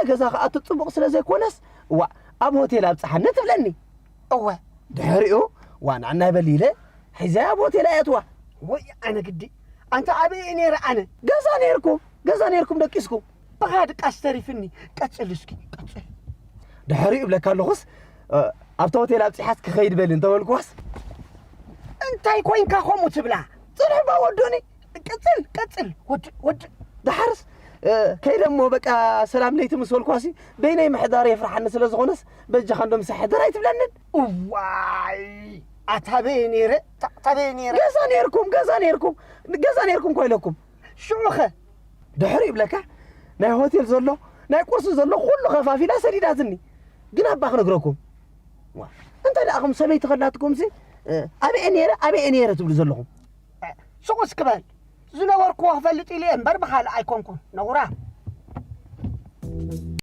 ገዛ ክኣቱ ጽቡቕ ስለ ዘይኮነስ፣ እዋ፣ ኣብ ሆቴል ኣብጽሓኒ ትብለኒ። እወ። ድሕሪኡ፣ ዋና እናበል ኢለ ሒዘ ኣብ ሆቴል ኣየትዋ። ወይ ኣነ ግዲ። ኣንታ ኣበይ እየ ነይረ ኣነ? ገዛ ነይርኩም፣ ገዛ ነይርኩም ደቂስኩም። ብኻ ድቃስ ተሪፍኒ። ቀጽል እስኪ፣ ቀጽል። ድሕሪኡ እብለካ ኣለኹስ፣ እ፣ ኣብቲ ሆቴል ኣብጺሓስ ክኸይድ በሊ እንተበልኩዋስ? እንታይ ኮይንካ ከምኡ ትብላ? ጽንሕ እባ ወዶኒ። ቀጽል፣ ቀጽል። ወድ-፣ ወድ-፣ ደሓርስ፣ እ፣ ከይደ እሞ በቃ ሰላም ለይቲ ምስ በልኳሲ፣ በይነይ ምሕዳር የፍርሓኒ ስለ ዝኾነስ፣ በጃኻ እንዶ ምሳሕ ሕደር ኣይትብለንን? እዋይ! ኣታ በየ ነይረ? ታ-፣ ኣታ በየ ነይረ? ገዛ ነይርኩም፣ ገዛ ነይርኩም፣ ገዛ ነይርኩም እኳ ኢለኩም። ሽዑኸ? ድሕሪ ይብለካ፣ ናይ ሆቴል ዘሎ፣ ናይ ቁርሲ ዘሎ ኩሉ ከፋፊላ ሰዲዳትኒ። ግን ኣባ ክነግረኩም። ዋ፣ እንታይ ደኣ እኹም ሰበይቲ ከላትኩምሲ፣ እ፣ ኣበየ ነይረ፣ ኣበየ ነይረ ትብሉ ዘለኹም? እ፣ ሱቕ እስኪ በል። ዝነበርኩዎ ክፈልጥ ኢለ እየ እምበር ብኻልእ ኣይኮንኩን። ነውራ።